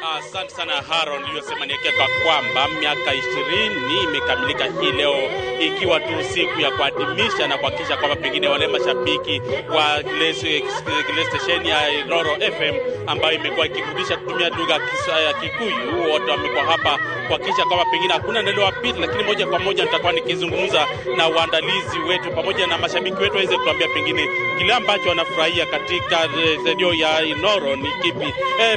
Asante sana Haron, uliyosema ni hakika kwamba miaka 20 imekamilika hii leo, ikiwa tu siku ya kuadhimisha na kuhakikisha kwamba pengine wale mashabiki wa ile stesheni ya Inooro FM ambayo imekuwa ikifundisha kutumia lugha ya Kikuyu, wote wamekuwa hapa kuhakikisha kwamba pengine hakuna neno wa pili, lakini moja kwa moja nitakuwa nikizungumza na waandalizi wetu pamoja na mashabiki wetu waweze kutuambia pengine kile ambacho wanafurahia katika redio ya Inooro ni kipi.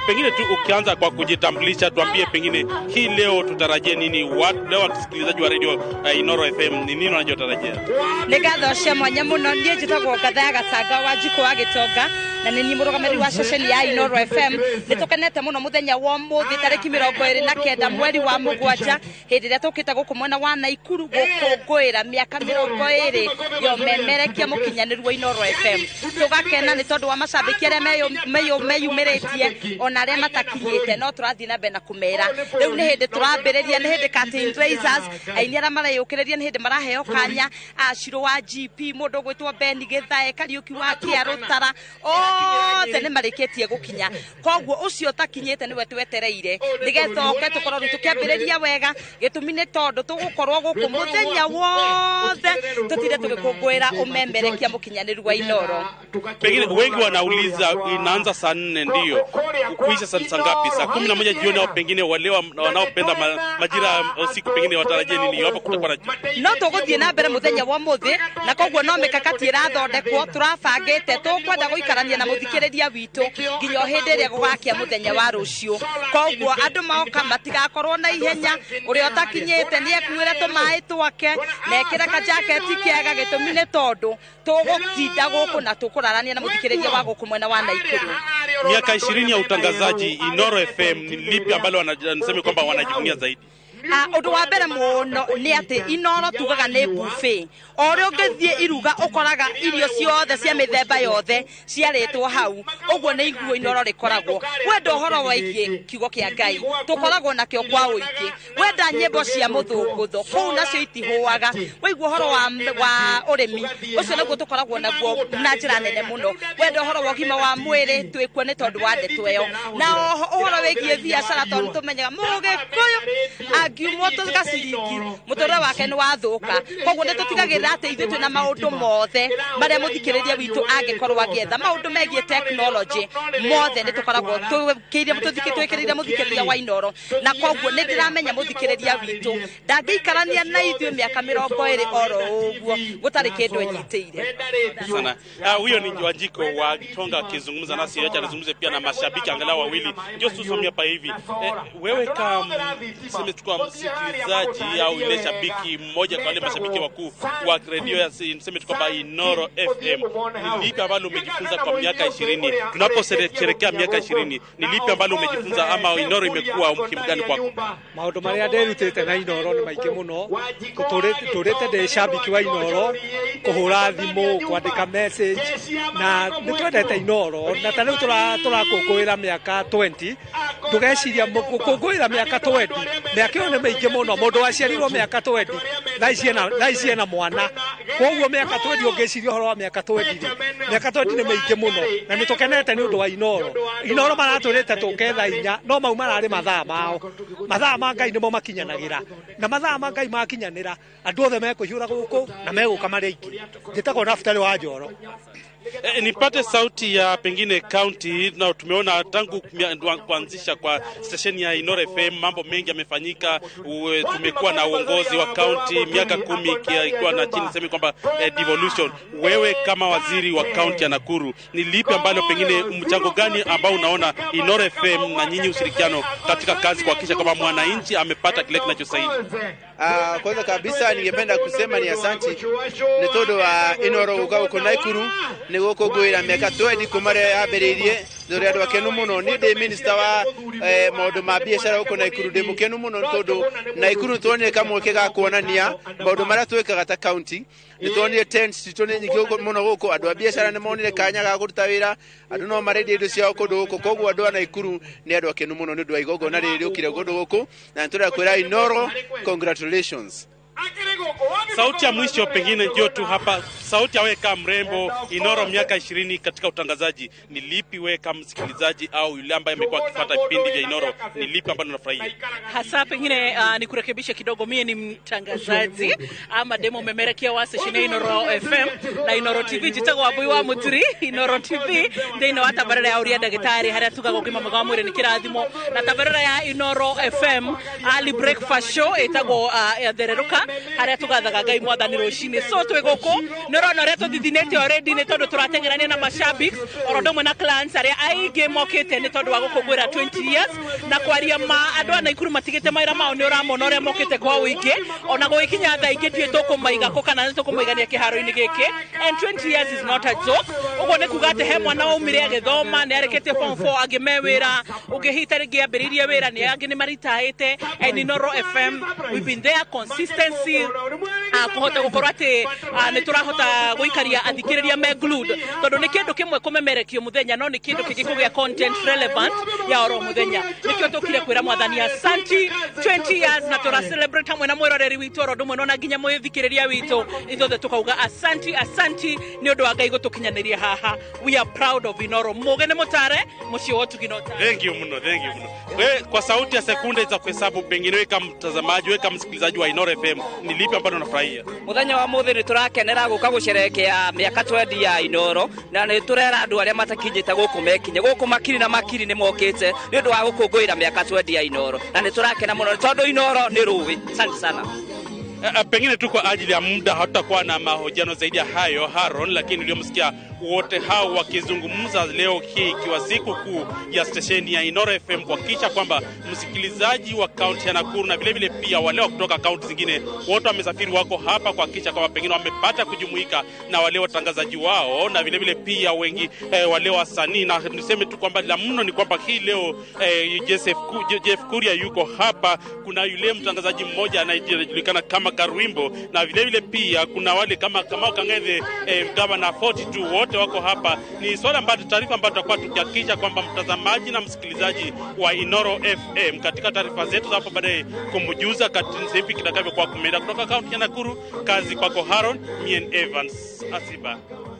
Pengine tu ukianza kwa kujitambulisha, tuambie pengine hii leo tutarajie nini? Leo wasikilizaji wa redio Inooro FM ni nini wanachotarajia? Nĩ ngatho cia mwanya mũno. Niĩ njĩtagwo Ngatha ya Gacanga wa Njikũ wa Gĩtonga na nĩ niĩ mũrũgamĩrĩri wa ceceni ya Inooro FM. Nĩ tũkenete mũno mũthenya wa ũmũthĩ, tarĩki 29 mweri wa mũgwanja, hĩndĩ ĩrĩa tũkĩte gũkũ mwena wa Naikuru gũkũngũĩra mĩaka 20 ya ũmemerekia mũkinyanĩru wa Inooro FM. Tũgakena nĩ tondũ wa macambĩki arĩa meyumĩrĩtie ona arĩa matakinyĩte, no tũrathiĩ na mbere na kũmera rĩu nĩ hĩndĩ tũrambĩrĩria, nĩ hĩndĩ curtain raisers, aini arĩa mareyũkĩrĩria nĩ hĩndĩ maraheo kanya, Acirũ wa GP, mũndũ ũgwĩtwo Ben Gĩthae, Kariũki wa Kĩarũtara, othe nĩ marĩkĩtie gũkinya. Koguo ũcio ũtakinyĩte nĩwe twetereire nĩgetha oke tũkorwo rĩu tũkĩambĩrĩria wega. Gĩtũmi nĩ tondũ tũgũkorwo gũkũ mũthenya wothe tũtinde tũgĩkũngũĩra ũmemerekia mũkinyanĩru wa Inooro. Pengine wengi wanauliza inaanza saa 4 ndio kuisha saa ngapi? Saa 11 jioni, au pengine wale wanaopenda majira ya usiku pengine watarajie nini iwapo kutakuwa na No tũgũthiĩ na mbere mũthenya wa ũmũthĩ, na koguo no mĩkakati ĩrathondekwo. Tũrabangĩte tũkwenda gũikarania na mũthikĩrĩria witũ nginya o hĩndĩ ĩrĩa gũgakia mũthenya wa rũciũ. Koguo andũ moka matigakorwo na ihenya, ũrĩa ũtakinyĩte nĩ ekuĩre tũmaĩ twake na ekĩre kajaketi kega. Gĩtũmi nĩ tondũ tũgũtinda gũkũ na tũkũrarania na mũthikĩrĩria wa gũkũ mwena wa Naikuru. Miaka 20 ya utangazaji Inooro FM, ni lipi ambalo niseme kwamba wanajivunia zaidi? Ũndũ wa mbere mũno nĩ atĩ Inooro tugaga nĩ buffet. O ũrĩa ũngĩthiĩ iruga ũkoraga irio ciothe cia mĩthemba yothe ciarĩtwo hau, ũguo nĩ iguo Inooro rĩkoragwo. Wenda ũhoro wĩgiĩ kiugo kĩa Ngai, tũkoragwo nakĩo kwa ũingĩ. Wenda nyĩmbo cia mũthũngũtho, kũu nacio itihũaga. Waigua ũhoro wa ũrĩmi, ũcio naguo tũkoragwo naguo na njĩra nene mũno. Wenda ũhoro wa ũgima wa mwĩrĩ, twĩkuo nĩ tondũ wa ndeto ĩyo. Na oho ũhoro wĩgiĩ biacara, tondũ nĩtũmenyaga mũgĩkũyũ angiumwo tũgaciringi mũtũrĩre wake nĩ wathũka. Koguo nĩ tũtigagĩrĩra atĩ ithuĩ twĩna maũndũ mothe marĩa mũthikĩrĩria witũ angĩkorwo agĩetha, maũndũ megiĩ tekinoronjĩ mothe nĩ tũkoragwo twĩkĩrĩire mũthikĩrĩria wa Inooro. Na koguo nĩ ndĩramenya mũthikĩrĩria witũ ndangĩikarania na ithuĩ mĩaka 20 oro ũguo gũtarĩ kĩndũ enyitĩire. Sana. Huyo ni Wanjiko wa Gitonga akizungumza nasi. Acha nizungumze pia na mashabiki angalau wawili. Ndio tusimamie hapa hivi. Wewe kama tuseme kwa msikilizaji au ile shabiki mmoja kwa wale mashabiki wakuu wa redio ya niseme tu kwamba Inooro FM, ni lipi ambalo umejifunza kwa miaka 20? Tunaposherehekea miaka 20, ni lipi ambalo umejifunza ama Inooro imekuwa umuhimu gani kwako? Maũndũ marĩa nderutĩte na Inooro nĩ maingĩ mũno. Tũrĩte ndĩ shabiki wa Inooro, kũhũra thimũ, kwandĩka message, na nĩ twendete Inooro. Na ta rĩu tũrakũngũĩra mĩaka 20, ndũgeciria gũkũngũĩra mĩaka 20, mĩaka ĩyo nĩ mĩingĩ mũno. Mũndũ waciarirwo mĩaka 20 thaa ici ena mwana, koguo mĩaka 20, ũngĩciria ũhoro wa mĩaka 20 rĩ, mĩaka 20 nĩ mĩingĩ mũno. Na nĩ tũkenete nĩ ũndũ wa Inooro. Inooro maratwĩrĩte tũke thaa 4, no mau mararĩ mathaa mao. Mathaa ma Ngai nĩmo makinyanagĩra, na mathaa ma Ngai makinyanĩra andũ othe mekũhiũra gũkũ na megũka marĩ aingĩ. Njĩtagwo Naftali wa Njoro. Nipate sauti ya pengine county. Na tumeona tangu kuanzisha kwa stesheni ya Inooro FM mambo mengi yamefanyika. Tumekuwa na uongozi wa county miaka 10 ikiwa na chini sema kwamba devolution. Wewe kama waziri wa county ya Nakuru, ni lipi ambalo pengine mchango gani ambao unaona Inooro FM na nyinyi ushirikiano katika kazi kuhakikisha kwamba mwananchi amepata kile kinachostahili? Kwanza kabisa ningependa kusema ni asanti nĩ tondũ wa Inooro gũka gũkũ Naikuru nĩ gũkũngũĩra mĩaka 20 kuma rĩrĩa yambĩrĩirie. Tũrĩ andũ akenu mũno. Niĩ ndĩ minister wa maũndũ ma biacara gũkũ Naikuru, ndĩ mũkenu mũno nĩ tondũ Naikuru tuonire kamweke ga kuonania maũndũ marĩa twĩkaga ta county. Nĩ tuonire tents citũ nĩ nyingĩ mũno gũkũ, andũ a biacara nĩ monire kanya ga kũruta wĩra, andũ no marendia indo ciao kũndũ gũkũ. Koguo andũ a Naikuru nĩ andũ akenu mũno nĩ ũndũ wa igongona rĩrĩ rĩũkire kũndũ gũkũ, na nĩ tũrenda kwĩra Inooro congratulations. Sauti ya mwisho pengine ndio tu hapa, sauti ya wewe kama mrembo Inoro, miaka 20 katika utangazaji, ni lipi wewe kama msikilizaji au yule ambaye amekuwa akifuata vipindi vya Inoro, ni lipi ambalo unafurahia hasa? Pengine nikurekebishe kidogo, mie ni mtangazaji ama demo memerekia wa station ya Inoro FM na Inoro TV, njitagwo Wambui wa Muturi. Inoro TV thĩinĩ wa tabarĩra ya Ũria Ndagĩtarĩ, harĩa tugaga ũgima mwega wa mwĩrĩ nĩ kĩrathimo, na tabarĩra ya Inoro FM Early Breakfast Show ĩtagwo Thererũka, harĩa tũgathaga Ngai Mwathani rũcinĩ. So twĩ gũkũ, nĩ ũrona ũrĩa tũthithinĩte already, nĩ tondũ tũrateng'erania na mashabiki oro ũndũ ũmwe na clans arĩa aingĩ mokĩte nĩ tondũ wa gũkũngũĩra 20 years. Na kwaria ma, andũ a Naikuru matigĩte mawĩra mao, nĩ ũramona ũrĩa mokĩte kwa ũingĩ, ona gũgĩkinya thaa ingĩ ndiũĩ tũkũmaiga kũ kana nĩ tũkũmaigania kĩharo-inĩ gĩkĩ. And 20 years is not a joke. Ũguo nĩ kuga atĩ he mwana waumire agĩthoma, nĩ arĩkĩtie form 4, angĩ me wĩra, ũngĩ hihi ta rĩngĩ ambĩrĩirie wĩra, nĩ angĩ nĩ maritaĩte. And Inoro FM, we've been there, consistency, kũhota gũkorwo atĩ nĩ tũrahota gũikaria athikĩrĩria me glued, tondũ nĩ kĩndũ kĩmwe kũmemerekio mũthenya, no nĩ kĩndũ kĩngĩ kũgĩa content relevant ya oro mũthenya. Nĩkĩo tũkire kwĩra Mwathani asanti 20 years, na tũra celebrate hamwe na mwĩroreri witũ oro ũndũ ũmwe na nginya mwĩthikĩrĩria witũ. Ithuothe tũkauga asanti, asanti nĩ ũndũ wa Ngai gũtũkinyanĩria haha. We are proud of Inoro. Mũgĩ nĩ mũtare mũciĩ wa ũtugi no tare. Thank you mno, thank you mno. We, kwa sauti ya sekunde za kuhesabu, pengine wewe kama mtazamaji, wewe kama msikilizaji wa Inoro FM, ni lipi ambalo unafurahia? Muthenya wa muthi nĩ tũrakenera gũka gũcerekea mĩaka 20 ya Inoro, na nĩ tũrera andũ arĩa matakinyĩte gũkũ mekinye gũkũ, makiri na makiri nĩ mokĩte nĩ ũndũ wa gũkũngũĩra mĩaka 20 ya Inoro, na nĩ tũrakena mũno tondũ Inoro nĩ rũĩ. Asante sana. Pengine tu kwa ajili ya muda hatutakuwa na mahojiano zaidi ya hayo, Haron, lakini uliomsikia wote hao wakizungumza leo hii ikiwa siku kuu ya stesheni ya Inoro FM, kuhakikisha kwamba msikilizaji wa kaunti ya Nakuru na vilevile pia wale wa kutoka kaunti zingine wote wamesafiri, wako hapa kuhakikisha kwamba pengine wamepata kujumuika na wale watangazaji wao na vilevile pia wengi wale wasanii. Na niseme tu kwamba la mno ni kwamba hii leo Jeff Kuria yuko hapa, kuna yule mtangazaji mmoja anayejulikana kama Karwimbo, na vilevile pia kuna wale kama Kamau Kang'ethe, Gavana 42, wote wako hapa. Ni swala ambalo, taarifa ambayo tutakuwa tukihakikisha kwamba mtazamaji na msikilizaji wa Inoro FM katika taarifa zetu za hapo baadaye kumjuza katika vipi kitakavyokuwa kumeenda. Kutoka kaunti ya Nakuru, kazi kwako Haron, Mien Evans Asiba.